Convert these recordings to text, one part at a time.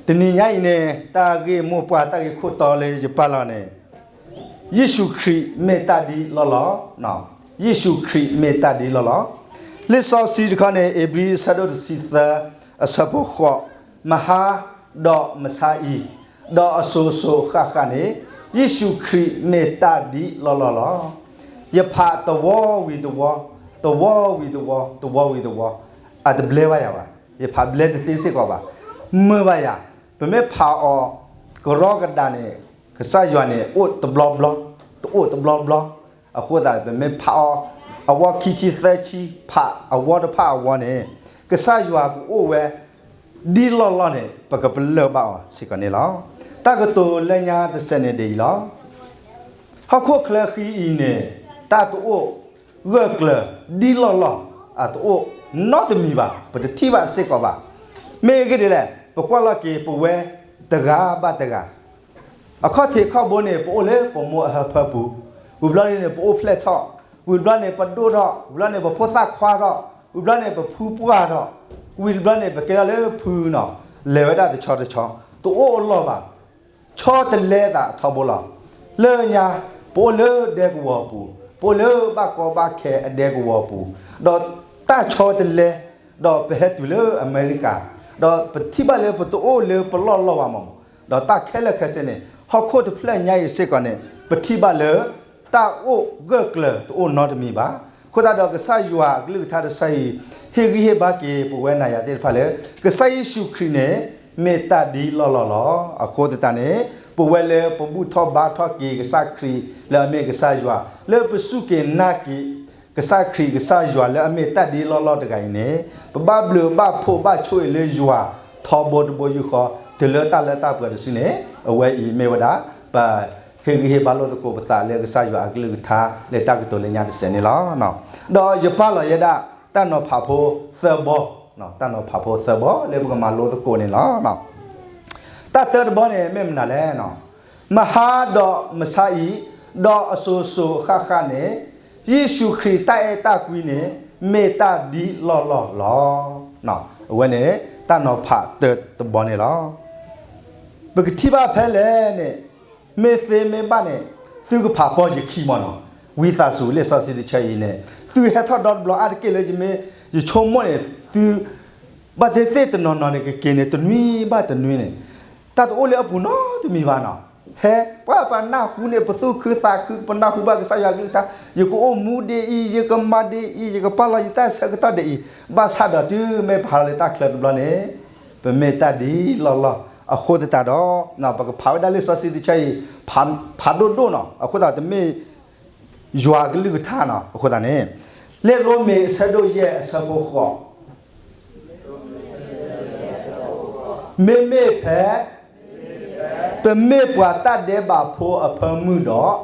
တနံၤညါအံၤန့ၣ် တၢ်ဂ့ၢ်မိၢ်ပှၢ်တၢ်ဂ့ၢ်ခိၣ်တီလၢယပာ်လီၤန့ၣ်, ယ့ၣ်ၡူးခရံာ်မ့ၢ်တၢ်ဒ်လီၢ်လီၢ်, ယ့ၣ်ၡူးခရံာ်မ့ၢ်တၢ်ဒ်လီၢ်လီၢ်. လံာ်စီဆှံတခီန့ၣ် ဧ့ၤဘြံၤအဆၢဒိၣ်တဆံသၢ အဆၢဖိဃိး, မဟါ, ဒီးမဆါအံၤ, ဒီးအစိၤစိၤဃၣ်ဃၣ်န့ၣ်, ယ့ၣ်ၡူးခရံာ်မ့ၢ်တၢ်ဒ်လီၢ်လီၢ်လီၤ. ယဖးသဝီဝံၤသဝီ, သဝီဝံၤသဝီ, သဝီဝံၤသဝီ, အတဘျဲဘၣ်ယၤဘၣ်, ယဖးဘျဲတသ့စ့ၢ်ကီးဘၣ်. မုာ်ဘၣ်ယၤ, ပမ့ၢ်ဖးအီၤ ကရီကဒးန့ၣ်, ကစၢ်ယွၤန့ၣ် အိၣ်တဘျီဘျီ, တအိၣ်တဘျီဘျီ. အဃိသတး ပမ့ၢ်ဖးအီၤ အဝီခံဆံသၢဆံ, ဖးအဝီတဖၣ်အဝီန့ၣ်, ကစၢ်ယွၤကအိၣ်ဝဲ ဒ်လီၢ်လီၢ်န့ၣ် ပကပလၢၢ်ဘၣ်အီၤစ့ၢ်ကီးန့ၣ်လီၤ. တၢ်ကတိၤလၢညါတစဲးန့ၣ်ဒ်အံၤလီၤ. ဟီၣ်ခိၣ်ချၢဃံအံၤန့ၣ် တၢ်တအိၣ်ဂၢၢ်ကျၢၤဒ်လီၢ်လီၢ်, အတအိၣ်နီတမံၤဘၣ်, ပတထံၣ်ဘၣ်စ့ၢ်ကီးဘၣ်. မ့ၢ်အဂ့ၢ်ဒ်လဲၣ်, ပကွၢ်လီၤက့ၤပဝဲတဂၤဘၣ်တဂၤ အခီၣ်ထံးခီၣ်ဘိန့ၣ် ပအိၣ်လၢပမိၢ်အဟၢဖၢပူၤ, ဝံၤဘျီန့ၣ် ပအိၣ်ဖျဲၣ်ထီၣ်, ဝံၤဘျီန့ၣ် ပဒိၣ်ထီၣ်, ဝံၤဘျီန့ၣ် ပဖိသၣ်ခွါထီၣ်, ဝံၤဘျီန့ၣ် ပဖုပှၢ်ထီၣ်, ဝံၤဘျီန့ၣ် ပကဲထီၣ်လၢဖုနီၤ, လဲၤဝဲဒၣ်တဆီတဆီ, တအိၣ်အလီၢ်ဘၣ်. ဆီတလဲသးထီဘိလီၤ. လၢညါ ပအိၣ်လၢဒဲကဝီၤပူၤ, ပအိၣ်လၢဘၣ်ကီဘၣ်ခဲအဒဲကဝီၤပူၤ, ဒီးတၢ်ဆီတလဲ, ဒီးပဟဲတုၤလၢအမဲရကၤ, ဒီးပထံၣ်ဘၣ်လၢပတအိၣ်လၢပလီၢ်လီၢ်ဘၣ်မး, ဒီးတၢ်ခဲလၢာ်ခဲဆ့န့ၣ် ဟီၣ်ခိၣ်တဖျၢၣ်ညါအံၤစ့ၢ်ကီးန့ၣ် ပထံၣ်ဘၣ်လၢ တၢ်အိၣ်ဂၢၢ်ကျၢၤတအိၣ်နီတမံၤဘၣ်. အဃိသတးဒီးကစၢ်ယွၤအကလုၢ်ကထါတဆၢအံၤ ဟ့ၣ်ဂံၢ်ဟ့ၣ်ဘါက့ၤပဝဲနၤယၤသ့ၣ်တဖၣ်လၢ ကစၢ်ယ့ၣ်ၡူးခရံာ်န့ၣ် မ့ၢ်တၢ်ဒ်လီၢ်လီၢ်လီၤ. အဃိသတးန့ၣ် ပဝဲလၢပဘူၣ်ထီၣ်ဘါထီၣ်က့ၤကစၢ်ခရံာ်လၢအမ့ၢ်ကစၢ်ယွၤ, လၢပစူၢ်က့ၤနာ်က့ၤ ကစၢ်ခရံာ်ကစၢ်ယွၤလၢအမ့ၢ်တၢ်ဒ်လီၢ်လီၢ်တဂၤအံၤန့ၣ် ပဘၣ်ဘျုးဘၣ်ဖှိၣ်ဘၣ်ဆိၣ်ဂ့ၤလၢယွၤထီဘိတဘိယူၢ်ဃီ တုၤလၢတၢ်လၢတၢ်ပှဲၤတစုန့ၣ် အဝဲအံၤမ့ၢ်ဝဲဒၣ် ပဟ့ၣ်ဂံၢ်ဟ့ၣ်ဘါလိာ်သကိးပသးလၢကစၢ်ယွၤအကလုၢ်ကထါလၢတၢ်ကတိၤလၢညါတစဲးန့ၣ်လီၤ. ဒီးယပာ်လီၤယဲဒၣ် တၢ်နီၤဖးဖိသၢဘီ, တၢ်နီၤဖးဖိသၢဘီလၢပကမၤလိသကိးန့ၣ်လီၤ. တၢ်တၢတဘီန့ၣ် မ့ၢ်မနုၤလဲၣ်. မဟါဒီးမဆါအံၤ, ဒီးအစိၤစိၤဃၣ်ဃၣ်န့ၣ်, ယ့ၣ်ၡူးခရံာ်တၢ်အဲၣ်တၢ်ကွံန့ၣ် မ့ၢ်တၢ်ဒ်လီၢ်လီၢ်လီၤ. အဝဲန့ၣ် တၢ်နီၤဖးတၢတဘီန့ၣ်လီၤ. ပကထံၣ်ဘၣ်ဖဲလဲၣ်န့ၣ်, မ့ၢ်သ့မ့ၢ်ဘၣ်န့ၣ်, သုကဖးပီၢ်ယခံမ့ၢ်နီၤ. ဝံသးစူၤ လံာ်စီဆှံတဆၢအံၤန့ၣ် သုဟဲထီၣ်ဒီတဘျီအါတက့ၢ်လၢ ယမ့ၢ်ယဆိကမိၣ်န့ၣ် သု ဘၣ်သ့ၣ်သ့ၣ်တနီၤနီၤန့ၣ် ကက့ၤန့ၣ် တနွံဘၣ်တနွံန့ၣ်, တၢ်တအိၣ်လၢအပူၤနီတမံၤဘၣ်နီၤ. ဟဲ ပှၤပနၢ်ဟူန့ၣ် ပသူၣ်ခုသးခု ပနၢ်ဟူဘၣ်ကစၢ်ယွၤအကလုၢ်ကထါ, ယကအိၣ်မူဒ်အံၤ, ယကမၤဒ်အံၤ, ယကပာ်လီၤယတၢ်ဆၢကတီၢ်ဒ်အံၤ, ဘၣ်ဆၣ်ဒီးတုၤမ့ၢ်ပဟးလီၤလၢတၢ်ချၢတဘျီန့ၣ်, ပမ့ၢ်တၢ်ဒ်လီၢ်လီၢ်. အဃိသတးဒီး ပကဖးဝဲဒၣ်လံာ်စီဆှံတဆၢအံၤ ဖးဒိၣ်ဒိၣ်နီၤ. အဃိသတးတမ့ၢ် ယွၤအကလုၢ်ကထါနီၤ. အဃိသတးန့ၣ် လံာ်ရိမ့ၤအဆၢဒိၣ်ယဲၢ်အဆၢဖိဃိး, မ့မ့ၢ်ဖဲ ပမ့ၢ်ပှၤတၢ်ဒဲးဘးဖိအဖၢမုၢ်ဒီး,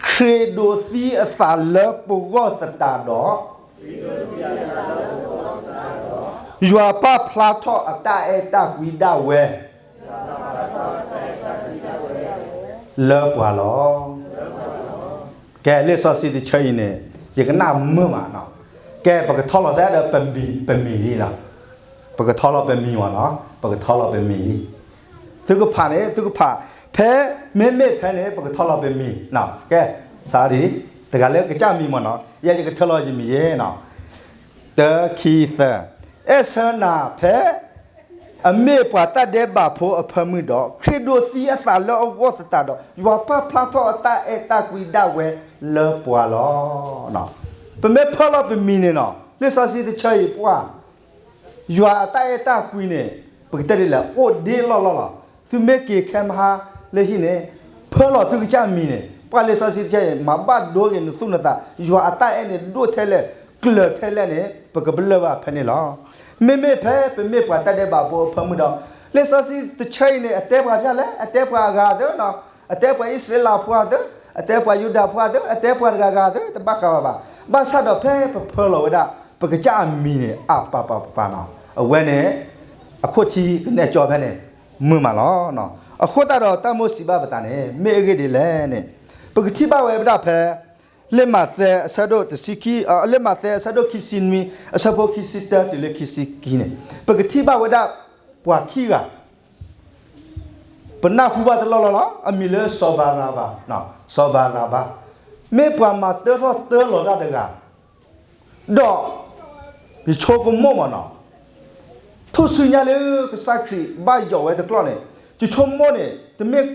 ခရံာ်ဒိးသံအသးလၢပဂီၢ်သတးဒီး, ယွၤပာ်ဖျါထီၣ်အတၢ်အဲၣ်တၢ်ကွံဒၣ်ဝဲ လၢပှၤလီၤ. ကဲ လံာ်စီဆှံတဆၢအံၤန့ၣ် ယကနၣ်မုာ်မးနီၤ. ကဲ ပကထီလီၤစဲဒီးပမံၤလံနီၤ. ပကထီလီၤပမံၤမးနီၤ, ပကထီလီၤပမံၤလံ. သုကဖးန့ၣ် သုကဖး ဖဲ မ့မ့ၢ်ဖဲန့ၣ် ပကထီလီၤပမံၤနီၤ. ကဲ စးထီၣ် တဂၤလၢကစၢ်မံၤမးနီၤ, ယဲယကထၢလီၤယမံၤယဲနီၤ. တၢ ခံ သၢ, အဲၣ်ဆၢနၤဖဲ အမ့ၢ်ပှၤတၢ်ဒဲးဘးဖိအဖၢမုၢ်ဒီး, ခရံာ်ဒိးသံအသးလၢအဂီၢ်သတးဒီး, ယွၤပာ်ဖျါထီၣ်အတၢ်အဲၣ်တၢ်ကွံဒၣ်ဝဲလၢပှၤလီၤ. ပမ့ၢ်ဖၢလီၤပမံၤန့ၣ်နီၤ, လံာ်စီဆှံတဆၢအံၤပှၤ ယွၤအတၢ်အဲၣ်တၢ်ကွံန့ၣ် ပကတဲဒ်လဲၣ် အိၣ်ဒ့လီၢ်လီၢ်လီၤ. သုမ့ၢ်က့ၤခဲမဟါလၢဟံၣ်န့ၣ်, ဖၢလီၤသုကစၢ်မံၤန့ၣ်, ပှၤလံာ်စီဆှံတဆၢအံၤ မၤဘၣ်ဒိက့ၤနသူၣ်နသး, ယွၤအတၢ်အဲၣ်န့ၣ် ဒိၣ်ထဲလဲၣ်, ကျၢၤထဲလဲၣ်န့ၣ် ပကပလၢၢ်ဘၣ်ဖဲန့ၣ်လီၤ. မ့မ့ၢ်ဖဲပမ့ၢ်ပှၤတၢ်ဒဲးဘးဖိအဖၢမုၢ်ဒီး, လံာ်စီဆှံတဆၢအံၤန့ၣ် အတဲပှၤဖဲလဲၣ်, အတဲပှၤအဂၤသ့နီၤ, အတဲပှၤအံၣ်စရ့လးဖိဧါသ့, အတဲပှၤယူဒၤဖိဧါသ့, အတဲပှၤတဂၤဂၤသ့, တဘၣ်ဃးဘၣ်ဘၣ်. ဘၣ်ဆၣ်ဒီးဖဲပဖၢလီၤဝဲဒၣ် ပကစၢ်အမံၤန့ၣ် အါပၤပၤပၤနီၤ, အဝဲန့ၣ် အခိၣ်ထံကနဲၣ်ကၠီဖဲန့ၣ် မုာ်မးလီၤ. အဃိသတးဒီးတၢ်မိၣ်စံးဘၣ်ပသးန့ၣ် မ့ၢ်အဂ့ၢ်ဒ်လဲၣ်န့ၣ်, ပကထံၣ်ဘၣ်ဝဲဒၣ်ဖဲ လၢမးသဲအဆၢဒိၣ်တဆံခံ, လၢမးသဲအဆၢဒိၣ်ခံဆံနွံ အဆၢဖိခံဆံတၢတုၤလၢခံဆံခံန့ၣ် ပကထံၣ်ဘၣ်ဝဲဒၣ်ပှၤခံဂၤ ပနၢ်ဟူဘၣ်တလီၢ်လီၢ်လီၤ. အမံၤလၢစီၤဘၤရၤဘၤ, စီၤဘၤရၤဘၤ မ့ၢ်ပှၤမၤတၢထီၣ်တၢလီၤတၢ်တဂၤ, ဒီး ယဆိကမိၣ်မးနီၤ, ထူၣ်စုညါလၢကစၢ်ခရံာ်ဘၣ်ယိးဝဲတကျီၢ်န့ၣ် ယဆိကမိၣ်န့ၣ် တမ့ၢ်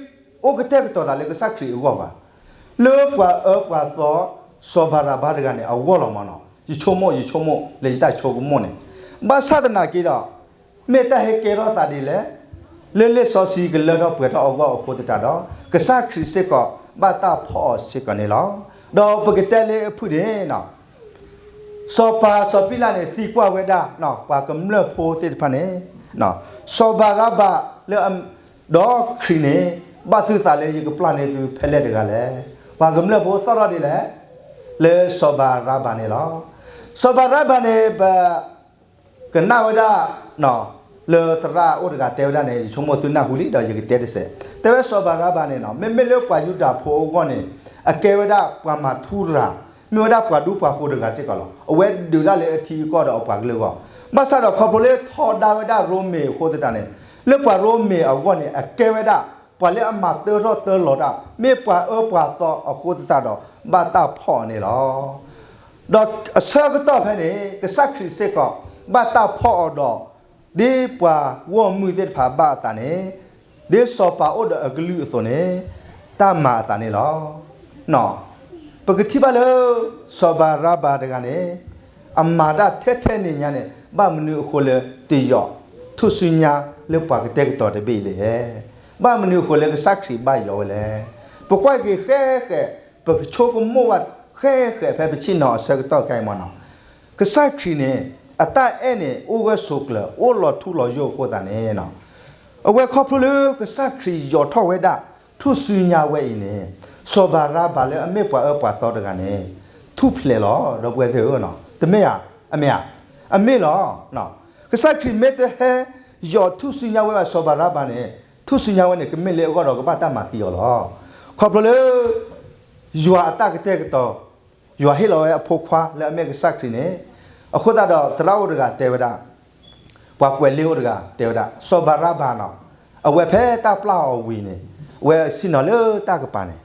အိၣ်ကတဲာ်ကတီၤသးလၢကစၢ်ခရံာ်အဂီၢ်ဘၣ်. လၢပှၤအၢပှၤသီ စီၤဘၤရၤဘၤတဂၤန့ၣ် အဂီၢ်လီၤမးနီၤ. ယဆိကမိၣ် ယဆိကမိၣ်လၢယတၢ်ဆိကမိၣ်န့ၣ်, ဘၣ်ဆၣ်သနာ်က့ဒီး မ့ၢ်တၢ်ဟဲကဲထီၣ်သးဒ်လဲၣ်, လၢလံာ်စီဆှံကလၢထီၣ်ပှဲၤထီၣ်အဂီၢ်အဃိသတးဒီး ကစၢ်ခရံာ်စ့ၢ်ကီးဘၣ်တၢ်ဖီၣ်အီၤစ့ၢ်ကီးန့ၣ်လီၤ. ဒီးပကတဲလၢအဖုၣ်န့ၣ် စီၤပၤစီၤပံလးန့ၣ် သံကွၢ်ဝဲဒၣ် ပှၤကမျၢၢ်ဖိသ့ၣ်တဖၣ်န့ၣ်, စီၤဘၤရၤဘၤလၢ ဒီးခရံာ်န့ၣ် ဘၣ်သုသးလၢယကပျၢ်န့ၢ်သုဖဲလဲၣ်တဂၤလဲၣ်. ပှၤကမျၢၢ်ဖိသီၣ်ထီၣ်ဒ်လဲၣ်, လၢစီၤဘၤရၤဘၤန့ၣ်လီၤ. စီၤဘၤရၤဘၤန့ၣ် ပ ကနၣ်ဝဲဒၣ် လၢသရၣ်အိၣ်တဂၤတဲဝဲဒၣ်န့ၣ် ယဆိကမိၣ်သုနၢ်ဟူလံ ဒီးယကတဲတစဲး, တဲဝဲစီၤဘၤရၤဘၤန့ၣ် မ့မ့ၢ်လၢပှၤယူဒၤဖိအဂီၢ်န့ၣ် အကဲဝဲဒၣ်ပှၤမၤထူရၤ, မ့ၢ်ဝဲဒၣ်ပှၤဒူပှၤဃိၤတဂၤစ့ၢ်ကီးလီၤ. အဝဲဒုးတၢ်လၢအထံအကီၢ်ဒီးအပှၤကလုာ်အဂီၢ်, ဘၣ်ဆၣ်ဒီးခီဖျိလၢထီဒါဝဲဒၣ်ရိမ့ၤအဃိသတးန့ၣ် လၢပှၤရိမ့ၤအဂီၢ်န့ၣ် အကဲဝဲဒၣ် ပှၤလၢအမၤတၢထီၣ်တၢလီၤတၢ် မ့ၢ်ပှၤအၢပှၤသီအဃိသတးဒီး ဘၣ်တၢ်ဖီၣ်အီၤန့ၣ်လီၤ. ဒီးအဆၢကတီၢ်ဖဲန့ၣ် ကစၢ်ခရံာ်စ့ၢ်ကီး ဘၣ်တၢ်ဖီၣ်အီၤဒီး ဒ်ပှၤဂီၢ်မုၢ်သ့ၣ်တဖၣ်ဘၣ်အသးန့ၣ်, ဒ်စီၤပၤအိၣ်ဒီးအကလုၢ်အသိးန့ၣ် တၢ်မၤအသးန့ၣ်လီၤ. ပကထံၣ်ဘၣ်လၢ စီၤဘၤရၤဘၤတဂၤန့ၣ် အမၤတၢ်ထဲထဲန့ၣ်ညါန့ၣ် ဘၣ်မနုၤအဃိလၢတယိးထူၣ်စုညါလၢပှၤကတဲာ်ကတီၤတဘ့ၣ်အံၤလဲၣ်. ဘၣ်မနုၤအဃိလၢကစၢ်ခရံာ်ဘၣ်ယိးဝဲလဲၣ်. ပကွၢ်က့ၤဃဲဃဲ ပကဆိကမိၣ်ဘၣ်ဃဲဃဲဖဲပဆ့ၣ်နီၤအဆၢကတီၢ်ခဲအံၤမ့ၢ်နီၤ, ကစၢ်ခရံာ်န့ၣ် အတၢ်အဲၣ်န့ၣ် အိၣ်ဂၢၢ်ဆိးကျၢၤ အိၣ်လီၤထူလီၤယိာ်အဃိသတးန့ၣ် အဝဲခီဖျိလၢကစၢ်ခရံာ်ယိးထီၣ်ဝဲဒၣ် ထူၣ်စုညါဝဲအံၤန့ၣ် စီၤဘၤရၤဘၤလၢအမ့ၢ်ပှၤအၢပှၤသီတဂၤန့ၣ် ထူၣ်ဖျဲးလီၤ ဒီပုၢ်ဝဲၢ်သ့ၣ်ဧၢ, တမ့ၢ်ဧါ, အမ့ၢ်ဧါ, အမ့ၢ်လီၤ. ကစၢ်ခရံာ်မ့ၢ်တဟဲယိးထူၣ်စုညါဝဲဘၣ်စီၤဘၤရၤဘၤန့ၣ် ထူၣ်စုညါဝဲန့ၣ် ကမ့ၢ်လၢအဂီၢ်ဒီးကဘၣ်တၢ်မၤသံအီၤလီၤ. ခီဖျိလၢ ယွၤအတၢ်ကတဲာ်ကတီၤ, ယွၤဟ့ၣ်လီၤဝဲအဖိခွါလၢအမ့ၢ်ကစၢ်ခရံာ်န့ၣ်, အဃိသတးဒီးသရၣ်အိၣ်တဂၤတဲဝဲဒၣ်, ပှၤကွဲးလ့အိၣ်တဂၤတဲဝဲဒၣ် စီၤဘၤရၤဘၤနီၤ, အဝဲဖဲတၢ်ပျၢ်အီၤဝံၤန့ၣ်, အဝဲဆ့ၣ်နီၤလၢတၢ်ကပၤန့ၣ်,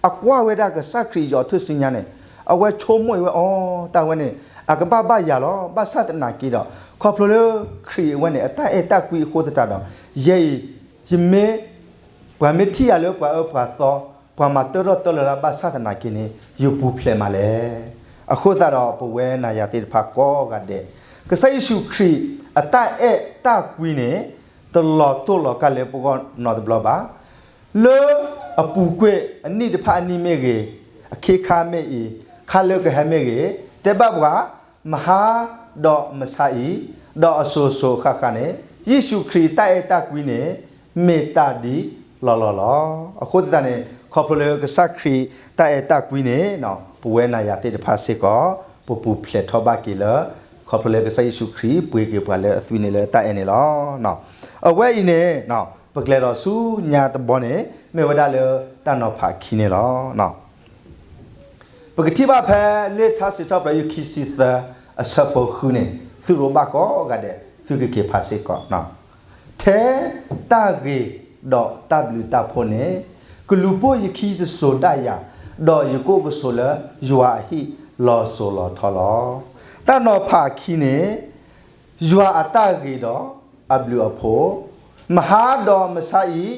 အကွၢ်ဝဲဒၣ်ကစၢ်ခရံာ်ယိးထူၣ်စုညါန့ၣ်, အဝဲဆိကမိၣ်အံၤဝဲအီၤ တၢ်ဝဲန့ၣ် အကဘၣ်ဘၣ်ယၤလီၤ. ဘၣ်ဆၣ်သနာ်က့ဒီး ခီဖျိလၢခရံာ်အဝဲန့ၣ် အတၢ်အဲၣ်တၢ်ကွံအဃိသတးဒီး ယဲအံၤ ယမ့ၢ် ပှၤမ့ၢ်ထံၣ်ယၤလၢပှၤအၢပှၤသီ, ပှၤမၤတၢထီၣ်တၢလီၤလၢဘၣ်ဆၣ်သနာ်က့န့ၣ် ယပူၤဖျဲးမးလဲၣ်. အဃိသတးဒီးပဝဲနၤယၤသ့ၣ်တဖၣ်ကိးဂၤဒဲး, ကစၢ်ယ့ၣ်ၡူးခရံာ်အတၢ်အဲၣ်တၢ်ကွံန့ၣ် တလီၤတိၢ်လီၤကါလၢပဂီၢ်နီတဘျီဘၣ်. လၢအပူၤကွံာ်အနံၣ်တဖၣ်အနံၣ်မ့ၢ်ဂ့ၤ, အခ့ခါမ့ၢ်အံၤ, ခါလၢကဟဲမ့ၢ်ဂ့ၤ, တဲဘၣ်ပှၤ မဟါဒီးမဆါအံၤ, ဒီးအစိၤစိၤဃၣ်ဃၣ်န့ၣ် ယ့ၣ်ၡူးခရံာ်တၢ်အဲၣ်တၢ်ကွံန့ၣ် မ့ၢ်တၢ်ဒ်လီၢ်လီၢ်လီၤ. အဃိသတးန့ၣ် ခီဖျိလၢကစၢ်ခရံာ်တၢ်အဲၣ်တၢ်ကွံန့ၣ် ပဝဲနၤယၤသ့ၣ်တဖၣ်စ့ၢ်ကီး ပပူၤဖျဲးထီၣ်ဘၣ်က့ၤလၢ ခီဖျိလၢကစၢ်ယ့ၣ်ၡူးခရံာ်ပှ့ၤက့ၤပှၤလၢအသွံန့ၣ်လၢတၢ်အဲၣ်န့ၣ်လီၤ. အဝဲအံၤန့ၣ် ပကျဲၤဒီးဆူညါတဘီန့ၣ် မ့ၢ်ဝဲဒၣ်လၢတၢ်နီၤဖးခံန့ၣ်လီၤ. ပကထံၣ်ဘၣ်ဖဲလံာ်ထါစံးထီၣ်ပတြၢၤ ခံဆံသၢ အဆၢဖိဃုန့ၣ် သုရိဘၣ်ကိးဂၤဒဲး သုကက့ၤဖးစ့ၢ်ကီး, ထဲတၢ်ဂ့ၤဒီးတၢ်ဘျုးတၢ်ဖှိၣ်န့ၣ် ကလူၤပိာ်ယခံတစိၤဒၣ်ယၤ, ဒီးယကအိၣ်ကဆိးလၢယွၤအဟံၣ်လီၤစိၤလီၤထီလီၤ. တၢ်နီၤဖးခံန့ၣ် ယွၤအတၢ်ဂ့ၤဒီးအဘျုးအဖှိၣ်, မဟါဒီးမဆါအံၤ, ဒီး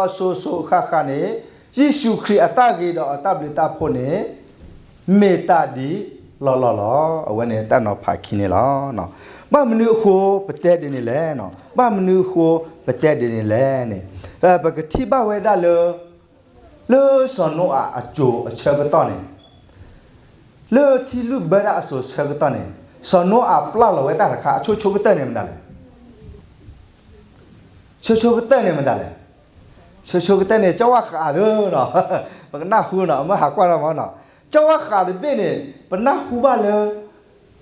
အစိၤစိၤဃၣ်ဃၣ်န့ၣ် ယ့ၣ်ၡူးခရံာ်အတၢ်ဂ့ၤဒီးအတၢ်ဘျုးတၢ်ဖှိၣ်န့ၣ် မ့ၢ်တၢ်ဒ်လီၢ်လီၢ်လီၤ. အဝဲန့ၣ်တၢ်နီၤဖးခံန့ၣ်လီၤ. ဘၣ်မနုၤအဃိပတဲဒ်န့ၣ်လဲၣ်, ဘၣ်မနုၤအဃိပတဲဒ်န့ၣ်လဲၣ်န့ၣ် ပကထံၣ်ဘၣ်ဝဲဒၣ်လၢ လၢစီၤနိအၤအစိၤအဆၢကတီၢ်န့ၣ် လၢထံလုၢ်ဘၢတၢ်အစိၤဆၢကတီၢ်န့ၣ် စီၤနိအၤပျၢ်လီၤဝဲတၢ်တခါ အဆိဆိကတၢၢ်န့ၣ်မတၤလဲၣ်. ဆိဆိကတၢၢ်န့ၣ်မတၤလဲၣ်. ဆိဆိကတၢၢ်န့ၣ် ကၠီဝၣ်ဃးသၢနီၤ, ပကနၢ်ဟူနီၤ, အမ့ၢ်ဟးကွၢ်တၢ်မနီၤ, ကၠီဝၣ်ဃးတဘ့ၣ်န့ၣ် ပနၢ်ဟူဘၣ်လၢ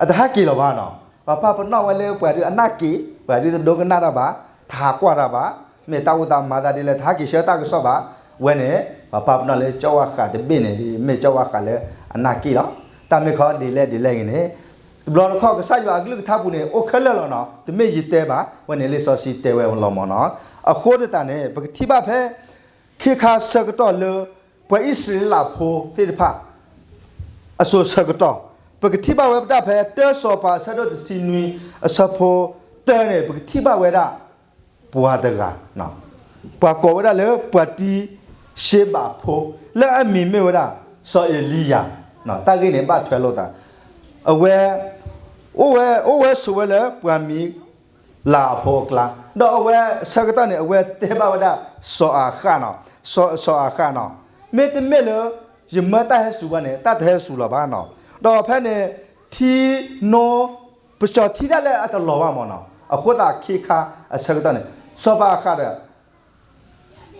အတဟးက့ၤလီၤဘၣ်နီၤ. ပှၤပာ်ပနီၣ်ဝဲလၢပှၤဒုးအနၢ်က့ၤ, ပှၤဒုးတဒိကနၣ်တၢ်ဘၣ်, တဟးကွၢ်တၢ်ဘၣ်, မ့ၢ်တၢ်အိၣ်သးမၤသးဒ်လဲၣ် တဟးက့ၤဆှၢတၢ်ကစီၣ်ဘၣ်. ဝဲန့ၣ် ပှၤပာ်ပနီၣ်လၢကၠီဝၣ်ဃးတဘ့ၣ်န့ၣ် မ့ၢ်ကၠီဝၣ်ဃးလၢ အနၢ်က့ၣ်လီၤ. တၢ်မ့ၢ်ခီဒ်လဲၣ်ဒ်လဲၣ်ဂ့ၤန့ၣ်, တဘျီတခီၣ်ကစၢ်ယွၤအကလုၢ်ကထါပူၤန့ၣ် အိၣ်ခဲလၢာ်လီၤနီၤ, တမ့ၢ်ယတဲဘၣ်, ဝဲန့ၣ်လံာ်စီဆှံတဲဝဲလီၤမၢ်နီၤ. အဃိသတးန့ၣ် ပကထံၣ်ဘၣ်ဖဲ ခ့ခါဆၢကတီၢ်လၢ ပှၤအံၣ်စရ့လးဖိသ့ၣ်တဖၣ် အစိၤဆၢကတီၢ်, ပကထံၣ်ဘၣ်ဝဲဒၣ်ဖဲ တၢစီၤပၤအဆၢဒိၣ်တဆံနွံ အဆၢဖိတၢန့ၣ် ပကထံၣ်ဘၣ်ဝဲဒၣ် ပှၤတဂၤ, ပှၤကိးဝဲဒၣ်လၢပှၤတံၢ်ရှ့ဘးဖိ လၢအမံၤမ့ၢ်ဝဲဒၣ် စီၤအ့လံယၤ, တၢ်ဂ့ၢ်န့ၣ်ဘၣ်ထွဲလိာ်သး, အဝဲ အိၣ်ဝဲ အိၣ်ဝဲဆိးဝဲလၢပှၤမံၤလၤအဖိအကျါ, ဒီးအဝဲဆၢကတီၢ်န့ၣ် အဝဲတဲဘၣ်ဝဲဒၣ် စီၤအၤဃးနီၤ, စီၤ စီၤအၤဃးနီၤ, မ့တမ့ၢ်လၢ ယမၢတၢ်ဟဲစူၤဘၣ်န့ၣ် တၢ်တဟဲစူၤလီၤဘၣ်နီၤ, ဒီးဖဲန့ၣ် ထံနိ ပစီၤထံတၢ်လၢအတလီၤဘၣ်မၢ်နီၤ, အဃိသတးခ့ခါအဆၢကတီၢ်န့ၣ် စီၤပၤအၤဃးဒီး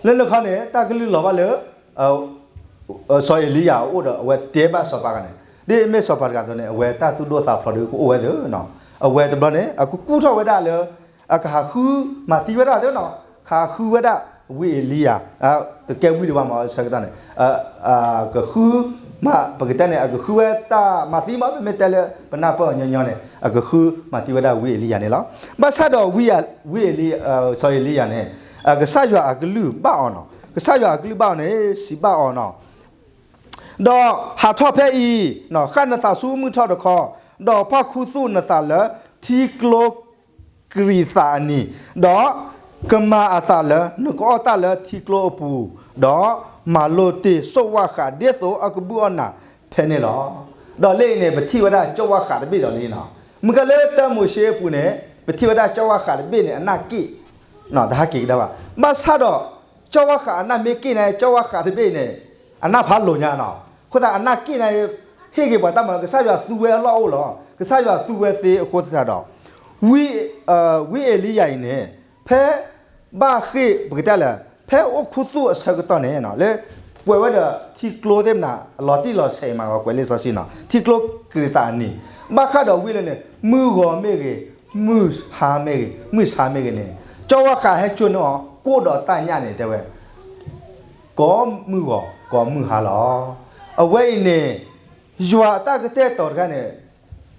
လၢနခီန့ၣ် တၢ်ကလုၢ်လီၤဘၣ်လၢ စီၤအ့လံယၤအအိၣ်ဒီး အဝဲတဲဘၣ်စီၤပၤအၤဃးန့ၣ် ဒ်မ့ၢ်စီၤပၤတဂၤအသိးန့ၣ် အဝဲတၢ်သူၣ်ဒိၣ်သးဖျိးဒီးကအိၣ်ဝဲသ့နီၤ, အဝဲတဘျီန့ၣ် အကကူၣ်ထီၣ်ဝဲဒၣ်လၢ အကဟးဃုမၤသံဝဲဒၣ်သ့နီၤ, ဟးဃုဝဲဒၣ်ဝံအ့လံယၤ, ကကဲဝံတဘၣ်မၢ်အဆၢကတီၢ်န့ၣ် ကဃု မ့ၢ်ပကတဲန့ၣ် အကဃုဝဲတၢ်မၤသံမး ပမ့ၢ်တဲလၢပနၢ်ပၢၢ်အီၤညီညီန့ၣ် အကဃုမၤသံဝဲဒၣ်ဝံအ့လံယၤန့ၣ်လီၤ. ဘၣ်ဆၣ်ဒီးဝံ ဝံအ့လံ စီၤအ့လံယၤန့ၣ် ကစၢ်ယွၤအကလုၢ်ဘၣ်အီၤနီၤ, ကစၢ်ယွၤအကလုၢ်ဘၣ်အီၤန့ၣ် စံးဘၣ်အီၤနီၤ, ဒီးဟးထီၣ်ဖဲအံၤ ဃၣ်နသးဆူမုၢ်ထီၣ်တခီ, ဒီးပာ်ခူသူၣ်နသးလၢထံကျိကရံးသးအနံၤ, ဒီးကမၤအသးလၢနကအီၣ်တၢ်လၢထံကျိအပူၤ, ဒီးမၤလိတ့ၢ်စိးဝၣ်ဃးဒ်သိးအကဘုၣ်အီၣ်နၤဖဲန့ၣ်လီၤ. ဒီးလၢအံၤန့ၣ် ပထံၣ်ဝဲဒၣ်စိးဝၣ်ဃးတဘ့ၣ်ဒီးလံနီၤ, မ့ၢ်ကဲလၢတၢမိၤၡ့အပူၤန့ၣ် ပထံၣ်ဝဲဒၣ်စိးဝၣ်ဃးတဘ့ၣ်န့ၣ် အနၢ်က့ၣ် တဟးက့ၤကဒါဘၣ်. ဘၣ်ဆၣ်ဒီး စိးဝၣ်ဃးအနၢ်မ့ၢ်က့ၣ်န့ၣ် စိးဝၣ်ဃးတဘ့ၣ်န့ၣ် အနၢ်ဖးလိာ်ညါနီၤ. အဃိသတးအနၢ်က့ၣ်န့ၣ် ဟ့ၣ်က့ၤပှၤတၢ်မၤလိာ် ကစၢ်ယွၤသူဝဲအလီၢ်အိၣ်လီၤ. ကစၢ်ယွၤသူဝဲသ့အဃိသတးဒီး ဝံ ဝံအ့လံယၤအံၤန့ၣ် ဖဲ ဘၣ်ဃ့ၢ် ပကတဲလၢ ဖဲအိၣ်ခူသူၣ်အဆၢကတီၢ်န့ၣ် လၢ ပှဲၤဝဲဒီးထံကျိသ့ၣ်မနၤ အလီၤတံၢ်လီၤဆဲးအံၤမး ကွဲးလံာ်စီဆှံနီၤ ထံကျိကရံးသးအနံၤ, ဘၣ်ဃးဒီးဝံလၢန့ၣ် မုၢ်ဂီၤမ့ၢ်ဂ့ၤ မုၢ်ဟါမ့ၢ်ဂ့ၤ မုၢ်ဆါမ့ၢ်ဂ့ၤန့ၣ် စိးဝၣ်ဃးဟဲစိာ်န့ၢ်အီၤ ကိၣ်ဒီးတၢ်ညၣ်န့ၣ် တဲဝဲ ကိးမုၢ်ဂီၤ ကိးမုၢ်ဟါလီၤ. အဝဲအံၤန့ၣ် ယွၤအတၢ်ကတဲာ်ကတီၤတခါန့ၣ်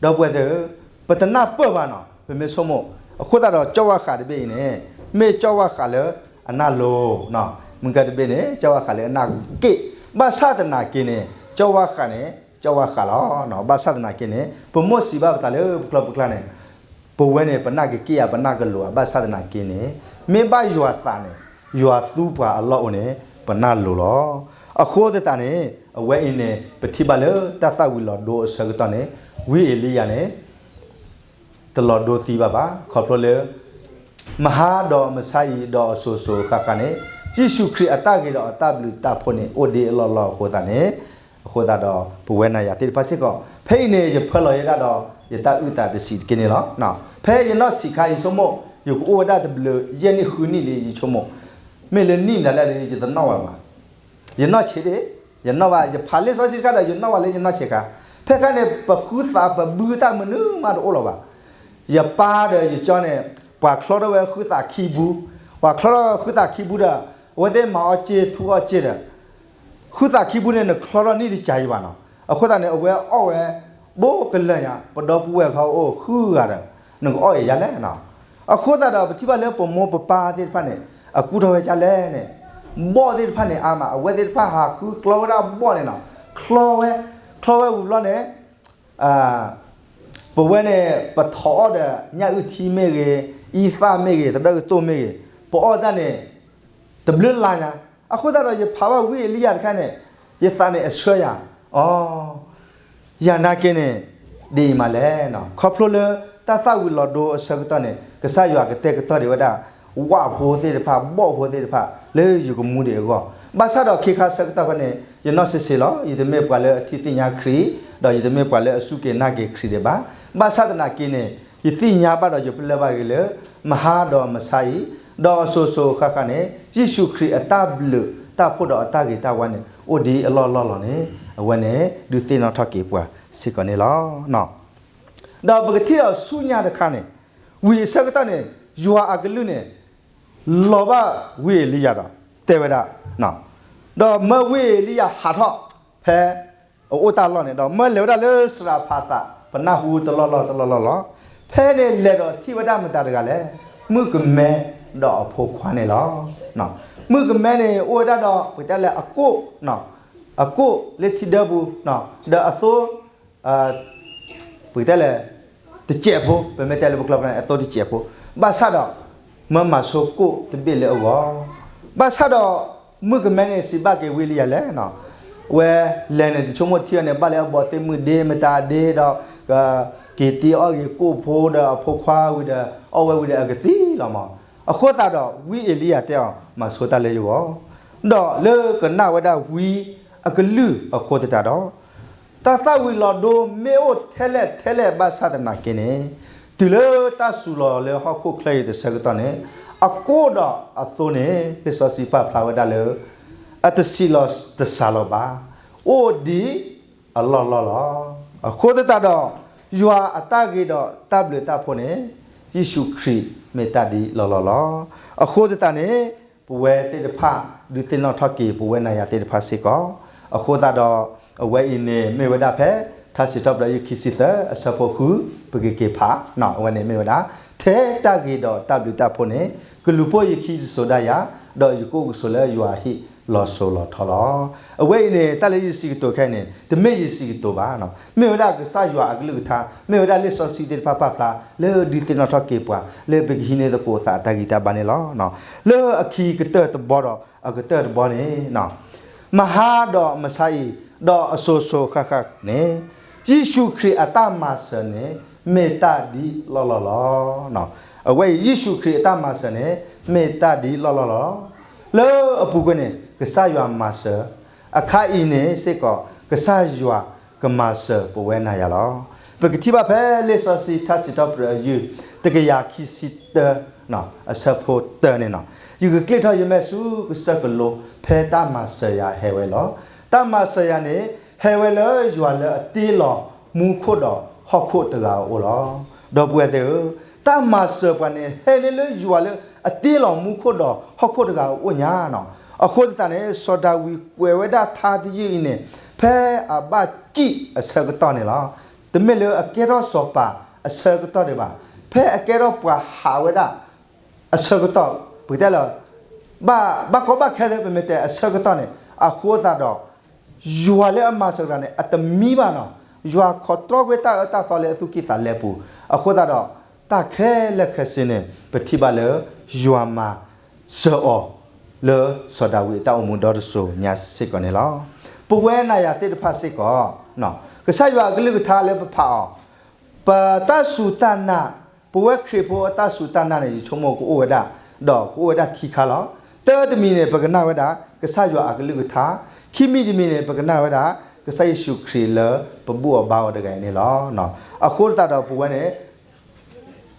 ဒီပုၢ်ဝဲၢ်သ့ၣ်ဧၢ, ပတနၢ်ပၢၢ်ဘၣ်နီၤ ပမ့ၢ်ဆိကမိၣ်, အဃိသတးဒီး စိးဝၣ်ဃးတဘ့ၣ်အံၤန့ၣ် မ့ၢ်စိးဝၣ်ဃးလၢအနၢ်လိၤ, မ့ၢ်ကဲတဘ့ၣ်န့ၣ် စိးဝၣ်ဃးလၢအနၢ်က့ၣ်, ဘၣ်ဆၣ်သနာ်က့န့ၣ် စိးဝၣ်ဃးန့ၣ် စိးဝၣ်ဃးလီၤ. ဘၣ်ဆၣ်သနာ်က့န့ၣ် ပမိၢ်စံးဘၣ်ပသးလၢပကျိပကျါန့ၣ် ပဝဲန့ၣ် ပနၢ်ကက့ၣ်ဧါ ပနၢ်ကလိၤဧါ ဘၣ်ဆၣ်သနာ်က့န့ၣ် မ့ၢ်ဘၣ်ယွၤသးန့ၣ် ယွၤသူပှၤအလီၢ်အိၣ်န့ၣ် ပနၢ်လိၤလီၤ. အဃိသတးန့ၣ် အဝဲအံၤန့ၣ် ပထံၣ်ဘၣ်လၢတၢ်သၣ်ဝံၤလီၤဒိအဆၢကတီၢ်န့ၣ် ဝံအ့လံယၤန့ၣ် တလီၤဒိသံဘၣ်ဘၣ်, ခီဖျိလၢ မဟါဒီးမဆါအံၤဒီးအစိၤစိၤဃၣ်ဃၣ်န့ၣ် ယ့ၣ်ၡူးခရံာ်အတၢ်ဂ့ၤဒီးအတၢ်ဘျုးတၢ်ဖှိၣ်န့ၣ် အိၣ်ဒံးအလီၢ်လီၢ်အဃိသတးန့ၣ်, အဃိသတးဒီး ပဝဲနၤယၤသ့ၣ်တဖၣ်စ့ၢ်ကီး ဖဲအံၤန့ၣ် ယဖၢလီၤယဲဒၣ်ဒီး ယတၢ်အုၣ်သးတဆံးတက့ၢ်န့ၣ်လီၤ. ဖဲယနီၢ်ဆံးခါအံၤဆိကမိၣ် ယကအိၣ်ဝဲဒၣ်တဘျုးယဲၢ်နံၣ်ဃုနံၣ်လံ ယဆိကမိၣ်, မ့ၢ်လၢနံၣ်ဒၣ်လဲာ်ဒီး ယတနီၣ်ဝဲဘၣ် ယနီၢ်ဆံးဒၣ်, ယနီၣ်ဘၣ် ယဖးလံာ်စီဆှံတခါဒီး ယနီၣ်ဘၣ်လၢယနီၢ်ဆံးခါ, ဖဲခါန့ၣ် ပဃုသးပဘုသၣ်မနုၤမးတအိၣ်လၢၤဘၣ်. ယပၢ်ဒီးယကၠီန့ၣ် ပှၤချီထီၣ်ဝဲဃုသးခံဘု, ပှၤချီထီၣ်ဃုသးခံဘုဒီး အဝဲသ့ၣ်မၤအီၣ်စ့ထူအီၣ်စ့ဒီး ဃုသးခံဘုန့ၣ် နချီထီၣ်န့ၢ်တကးယံၤဘၣ်နီၤ. အဃိသတးန့ၣ် အဝဲအီၣ်ဝဲ ဘိကလၢာ်ညါ ပဒီပုၢ်ဝဲၢ်ခီအိၣ်ဃုဂၤဒီး နကအီၣ်အံၤယၤလဲၣ်နီၤ. အဃိသတးဒီး ပထံၣ်ဘၣ်လၢပမိၢ်ပပၢ်သ့ၣ်တဖၣ်န့ၣ် အကူၣ်ထီၣ်ဝဲဒ်လဲၣ်န့ၣ် ဘီၣ်သ့ၣ်တဖၣ်န့ၣ်အါမး အဝဲသ့ၣ်တဖၣ်ဟးဃုကျီဝဲဒၣ်ဘီၣ်န့ၣ်နီၤ. ချီဝဲ ချီဝဲဝံၤဘျီန့ၣ် ပဝဲန့ၣ် ပထီၣ်အီၣ်ဒီး ညၣ်အုၣ်ထံမ့ၢ်ဂ့ၤ, အံသၣ်မ့ၢ်ဂ့ၤ, သဒၢကတိၢ်မ့ၢ်ဂ့ၤ, ပအီၣ်တၢ်န့ၣ် တဘျုးလါညါ. အဃိသတးဒီး ယဖးဘၣ်ဝံအ့လံယၤတခါန့ၣ် ယသးန့ၣ်အဆၢယၤ, အိ ယၤနာ်က့န့ၣ် ဒ်အံၤမးလဲၣ်နီၤ. ခီဖျိလၢတၢ်သၣ်ဝံၤလီၤဒိအဆၢကတီၢ်န့ၣ် ကစၢ်ယွၤကတဲာ်ကတီၤဒံးဝဲဒၣ် ဝၣ်ဖိသ့ၣ်တဖၣ် ဘီၣ်ဖိသ့ၣ်တဖၣ် လၢယကမူဒံးအဂီၢ်, ဘၣ်ဆၣ်ဒီးခ့ခါဆၢကတီၢ်ဖဲန့ၣ် ယနီၢ်ဆံးဆံးလီၤ. ယတမ့ၢ်ပှၤလၢအထံၣ်သ့ၣ်ညါခရံာ်, ဒီးယတမ့ၢ်ပှၤလၢအစူၢ်က့ၤနာ်က့ၤခရံာ်ဒံးဘၣ်. ဘၣ်ဆၣ်သနာ်က့န့ၣ် ယသ့ၣ်ညါဘၣ်ဒီးယပလၢၢ်ဘၣ်ဂ့ၤလၢ မဟါဒီးမဆါအံၤ ဒီးအစိၤစိၤဃၣ်ဃၣ်န့ၣ် ယ့ၣ်ၡူးခရံာ်အတၢ်ဘျုးတၢ်ဖှိၣ်ဒီးအတၢ်ဂ့ၤတၢ်ဝါန့ၣ် အိၣ်ဒံးအလီၢ်လီၢ်လီၤန့ၣ် အဝဲန့ၣ် ဒုးသ့ၣ်နီၣ်ထီၣ်က့ၤပှၤစ့ၢ်ကီးန့ၣ်လီၤ. ဒီးပကထံၣ်ဒီးဆူညါတခါန့ၣ် ဝံၤအဆၢကတီၢ်န့ၣ် ယွၤအကလုၢ်န့ၣ် လီၤဘၣ်ဝံအ့လံယၤဒီး တဲဝဲဒၣ်, ဒီးမၢဝံအ့လံယၤဟးထီၣ်ဖဲ အအိၣ်တၢ်လီၢ်န့ၣ် ဒီးမၢလဲၤဝဲဒၣ်လၢစရးဖးသး ပနၢ်ဟူတလီၢ်လီၢ်တလီၢ်လီၢ်လီၤ. ဖဲန့ၣ်လဲၤဒီးထံၣ်ဝဲဒၣ်မတၤတဂၤလဲၣ်, မုၣ်ကမဲဒီးအဖိခွါန့ၣ်လီၤ. မုၣ်ကမဲန့ၣ် အိၣ်ဝဲဒၣ်ဒီး ပကတဲလဲၣ်အကိၣ်, အကိၣ်လၢထံဒၢပူၤ, ဒီးအသိ ပကတဲလဲၣ် တစဲးဖိ, ပမ့ၢ်တဲလၢပကျိာ်ပကျါန့ၣ် အသိတစဲးဖိ, ဘၣ်ဆၣ်ဒီး မၢမၤဆိကိၣ်တဘ့ၣ်လၢအဂီၢ်, ဘၣ်ဆၣ်ဒီး မုၣ်ကမဲန့ၣ် စံးဘၣ်က့ၤဝံအ့လံယၤလဲၣ်, ဝဲလဲၤန့ၣ် တဆိကမိၣ်ထံအီၤန့ၣ် ဘၣ်လၢအဘီးသ့ၣ်မုၢ်ဒ့မတၤဒ့ဒီး ကက့ၤတ့အီၣ်ဂ့ၤကိၣ်ဖိဒီးအဖိခွါဝံၤဒီး အီၣ်ဝဲဝံၤဒီးအကသံလီၤမး. အဃိသတးဒီး ဝံအ့လံယၤတဲအီၤ မၤဆိတၢ်လၢယဂီၢ်, ဒီးလၢကနၣ်ဝဲဒၣ်ဝံအကလုၢ်အဃိသတးဒီး တၢ်သၣ်ဝံၤလီၤဒိမ့ၢ်အိၣ်ထဲလဲၣ်ထဲလဲၣ်ဘၣ်ဆၣ်သနာ်က့န့ၣ်, တုၤလၢတၢ်စူၤလီၤလၢဟီၣ်ခိၣ်ချၢအံၤတဆၢကတီၢ်န့ၣ်, အကိၣ်ဒီးအသိန့ၣ် လံာ်စီဆှံပာ်ဖျါဝဲဒၣ်လၢ အတဆံးလီၤတစှၤလီၤဘၣ်, အိၣ်ဒံးအလီၢ်လီၢ်လီၤ. အဃိသတးဒီး ယွၤအတၢ်ဂ့ၤဒီးတၢ်ဘျုးတၢ်ဖှိၣ်န့ၣ် ယ့ၣ်ၡူးခရံာ်မ့ၢ်တၢ်ဒ်လီၢ်လီၢ်လီၤ. အဃိသတးန့ၣ် ပဝဲသ့ၣ်တဖၣ် ဒုးသ့ၣ်နီၣ်ထီၣ်က့ၤ ပဝဲနၤယၤသ့ၣ်တဖၣ်စ့ၢ်ကီး, အဃိသတးဒီး အဝဲအံၤန့ၣ်မ့ၢ်ဝဲဒၣ်ဖဲ ထါစံးထီၣ်ပတြၢၤ ခံဆံသၢ အဆၢဖိဃု ပကက့ၤဖး, အဝဲန့ၣ်မ့ၢ်ဝဲဒၣ် ထဲတၢ်ဂ့ၤဒီးတၢ်ဘျုးတၢ်ဖှိၣ်န့ၣ် ကလူၤပိာ်ယခံယစိၤဒၣ်ယၤ, ဒီးယကအိၣ်ကဆိးလၢယွၤအဟံၣ်လီၤစိၤလီၤထီလီၤ. အဝဲအံၤန့ၣ် တၢ်လၢယစံးကတိၤခဲအံၤန့ၣ် တမ့ၢ်ယစံးကတိၤဘၣ်, မ့ၢ်ဝဲဒၣ်ကစၢ်ယွၤအကလုၢ်ကထါ, မ့ၢ်ဝဲဒၣ်လံာ်စီဆှံသ့ၣ်တဖၣ်ပာ်ဖျါ လၢဒုးသ့ၣ်နီၣ်ထီၣ်က့ၤပှၤ လၢပကဟံးန့ၢ်သကိးသးအတၢ်ဂံၢ်တၢ်ဘါန့ၣ်လီၤ. လၢအခံကတၢၢ်တဘီဒီး အကတၢၢ်တဘီန့ၣ် မဟါဒီးမဆါအံၤ ဒီးအစိၤစိၤဃၣ်ဃၣ်န့ၣ် ယ့ၣ်ၡူးခရံာ်အတၢ်မၤစၢၤန့ၣ် မ့ၢ်တၢ်ဒ်လီၢ်လီၢ်လီၤ. အဝဲအံၤ ယ့ၣ်ၡူးခရံာ်အတၢ်မၤစၢၤန့ၣ် မ့ၢ်တၢ်ဒ်လီၢ်လီၢ်လီၤ. လၢအပူၤကွံာ်န့ၣ် ကစၢ်ယွၤမၤစၢၤ, အခါအံၤန့ၣ်စ့ၢ်ကီး ကစၢ်ယွၤကမၤစၢၤပဝဲနၤယၤလီၤ. ပကထံၣ်ဘၣ်ဖဲလံာ်စီဆှံထါစံးထီၣ်ပတြၢၤအယုၢ် တကယၤခံဆံတၢ အဆၢဖိတၢန့ၣ်, ယကကျ့ထီၣ်ယမဲာ်ဆူကစၢၢ်ကလိ ဖဲတၢ်မၤစၢၤယၤဟဲဝဲလီၤ. တၢ်မၤစၢၤယၤန့ၣ် ဟဲဝဲလၢယွၤလၢအတ့လီၤမူခိၣ်ဒီးဟီၣ်ခိၣ်တဂၤအအိၣ်လီၤ. ဒီပုၢ်ဝဲၢ်သ့ၣ်ဧၢ, တၢ်မၤစၢၤပှၤန့ၣ် ဟဲန့ၢ်လၢယွၤလၢအတ့လီၤမူခိၣ်ဒီးဟီၣ်ခိၣ်တဂၤအအိၣ်ညါလီၤ. အဃိသတးန့ၣ် စီၤဒၤဝံးကွဲးဝဲဒၣ်ထါတယုၢ်အံၤန့ၣ် ဖဲအဘၣ်စံၣ်အဆၢကတီၢ်န့ၣ်လီၤ. တမ့ၢ်လၢအကဲထီၣ်စီၤပၤအဆၢကတီၢ်ဒံးဘၣ်, ဖဲအကဲထီၣ်ပှၤဟးဝဲဒၣ် အဆၢကတီၢ် ပကတဲလၢ ဘၣ်ကီဘၣ်ခဲလၢပမ့ၢ်တဲအဆၢကတီၢ်န့ၣ် အဃိသတးဒီး ယွၤလၢအမၤစၢၤတဂၤန့ၣ် အတမံဘၣ်နီၤ. ယွၤခိးတြီကွံာ်တၢ်အၢတၢ်သီလၢအသူၣ်ကံၢ်သးလဲပူၤ, အဃိသတးဒီး တၢ်ခဲလၢာ်ခဲဆ့န့ၣ် ပထံၣ်ဘၣ်လၢ ယွၤမၤစၢၤအီၤ လၢစီၤဒၤဝံးအတၢ်အိၣ်မူဒီတစိၤညါစ့ၢ်ကီးန့ၣ်လီၤ. ပဝဲနၤယၤသ့ၣ်တဖၣ်စ့ၢ်ကီး ကစၢ်ယွၤအကလုၢ်ကထါလၢပဖးအီၤ ပတၢ်စူၢ်တၢ်နာ်, ပဝဲခရံာ်ဖိအတၢ်စူၢ်တၢ်နာ်န့ၣ် ယဆိကမိၣ်ကအိၣ်ဝဲဒၣ်, ဒီးကအိၣ်ဝဲဒၣ်ခံခါလီၤ. တၢတမံၤန့ၣ် ပကနၣ်ဝဲဒၣ် ကစၢ်ယွၤအကလုၢ်ကထါ, ခံမံၤတမံၤန့ၣ် ပကနၣ်ဝဲဒၣ် ကစၢ်ယ့ၣ်ၡူးခရံာ်လၢပဘူၣ်အီၤဘါအီၤတဂၤအံၤန့ၣ်လီၤ. အဃိသတးဒီးပဝဲန့ၣ်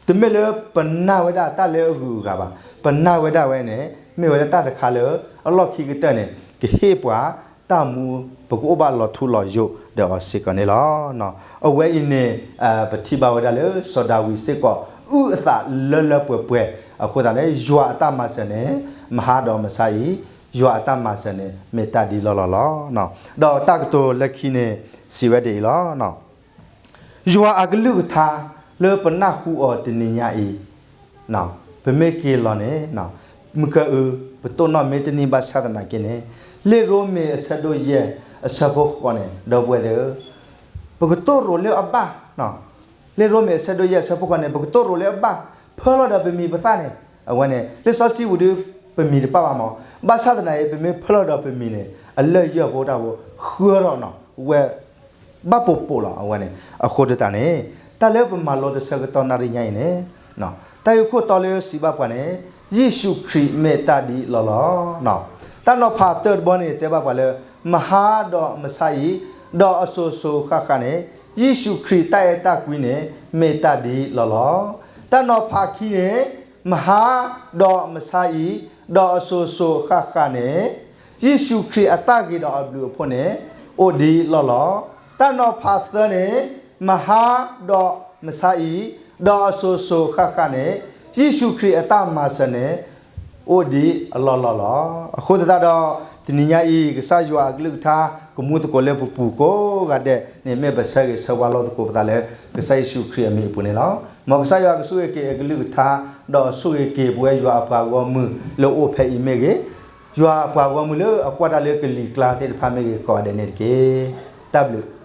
တမ့ၢ်လၢပနာ်ဝဲဒၣ်တၢ်လၢအဂုၤအဂၤဘၣ်. ပနာ်ဝဲဒၣ်ဝဲန့ၣ် မ့ၢ်ဝဲဒၣ်တၢ်တခါလၢ အလီၢ်ခံကတၢၢ်န့ၣ် ကဟ့ၣ်ပှၤတၢ်မူ ပကအိၣ်ဘၣ်လီၤထူလီၤယိာ်ဒီးအီၤစ့ၢ်ကီးန့ၣ်လီၤ. အဝဲအံၤန့ၣ် ပထံၣ်ဘၣ်ဝဲဒၣ်လၢစီၤဒၤဝံးစ့ၢ်ကီး အုၣ်အသးလၢလၢပှဲၤပှဲၤ အဃိသတးန့ၣ် ယွၤအတၢ်မၤစၢၤန့ၣ် မဟါဒီးမဆါအံၤ, ယွၤအတၢ်မၤစၢၤန့ၣ် မ့ၢ်တၢ်ဒ်လီၢ်လီၢ်လီၤ. ဒီးတၢ်ကတိၤလၢခံန့ၣ် စံးဝဲဒ်အံၤလီၤ. ယွၤအကလုၢ်ကထါ လၢပနၢ်ဟူအီၤတနံၤညါအံၤ, ပမ့ၢ်က့ၤလီၤန့ၣ်, မုၢ်ကၢအု ပတိၢ်နီၣ်မ့ၢ်တန့ၢ်ဘၣ်ဆၣ်သနာ်က့န့ၣ်, လံာ်ရိမ့ၤအဆၢဒိၣ်ယဲၢ် အဆၢဖိဃိးန့ၣ် ဒီပုၢ်ဝဲၢ်သ့ၣ်ဧၢ, ပကတိၢ်ရိၤလၢအဘၣ်, လံာ်ရိမ့ၤအဆၢဒိၣ်ယဲၢ်အဆၢဖိဃိးန့ၣ် ပကတိၢ်ရိၤလၢအဘၣ် ဖၢလီၤဒီးပမံၤပသၣ်န့ၣ်, အဝဲန့ၣ် လံာ်စီဆှံပူၤဒုး ပမံၤတပၣ်ဘၣ်မး, ဘၣ်ဆၣ်သနာ်က့ ပမ့ၢ်ဖၢလီၤဒီးပမံၤန့ၣ် အလၢၢ်ယၢၢ်ဖိတၢ်ဖိ ဃၢထီၣ်နီၤ ဝဲ ဘၣ်ပိာ်ပိာ်လီၤ အဝဲန့ၣ်. အဃိသတးန့ၣ် တၢ်လၢပမၤလိတဆၢကတီၢ်နၣ်ရံၣ်ညါအံၤန့ၣ်, တၢ်ဂ့ၢ်ခိၣ်တီလၢစံးဘၣ်ပှၤန့ၣ် ယ့ၣ်ၡူးခရံာ်မ့ၢ်တၢ်ဒ်လီၢ်လီၢ်. တၢ်နီၤဖးတၢတဘီန့ၣ် တဲဘၣ်ပှၤလၢ မဟါဒီးမဆါအံၤ, ဒီးအစိၤစိၤဃၣ်ဃၣ်န့ၣ် ယ့ၣ်ၡူးခရံာ်တၢ်အဲၣ်တၢ်ကွံန့ၣ် မ့ၢ်တၢ်ဒ်လီၢ်လီၢ်. တၢ်နီၤဖးခံန့ၣ် မဟါဒီးမဆါအံၤ, ဒီးအစိၤစိၤဃၣ်ဃၣ်န့ၣ် ယ့ၣ်ၡူးခရံာ်အတၢ်ဂ့ၤဒီးအဘျုးအဖှိၣ်န့ၣ် အိၣ်ဒ်လီၢ်လီၢ်. တၢ်နီၤဖးသၢန့ၣ် မဟါဒီးမဆါအံၤ, ဒီးအစိၤစိၤဃၣ်ဃၣ်န့ၣ် ယ့ၣ်ၡူးခရံာ်အတၢ်မၤစၢၤန့ၣ် အိၣ်ဒ်အလီၢ်လီၢ်လီၤ. အဃိသတးဒီး တနံၤညါအံၤ ကစၢ်ယွၤအကလုၢ်ကထါ ကမူသကိးလၢပပူၤကိးဂၤဒဲးန့ၣ် မ့ၢ်ပဆၢဂ့ၤဆၢဝါလိာ်သကိးပသးလၢ ကစၢ်ယ့ၣ်ၡူးခရံာ်အမံၤအပူၤန့ၣ်လီၤ. မ်ကစၢ်ယွၤကဆိၣ်ဂ့ၤက့ၤအကလုၢ်ကထါ ဒီးဆိၣ်ဂ့ၤက့ၤပဝဲယွၤအပှၤဂီၢ်မုၢ်လၢအိၣ်ဖဲအံၤမ့ၢ်ဂ့ၤ, ယွၤအပှၤဂီၢ်မုၢ်လၢအကွၢ်တၢ်လၢကလံၤကျါသ့ၣ်တဖၣ်မ့ၢ်ဂ့ၤ ကိးဂၤဒဲးန့ၣ်တက့ၢ်. တၢ်ဘျုး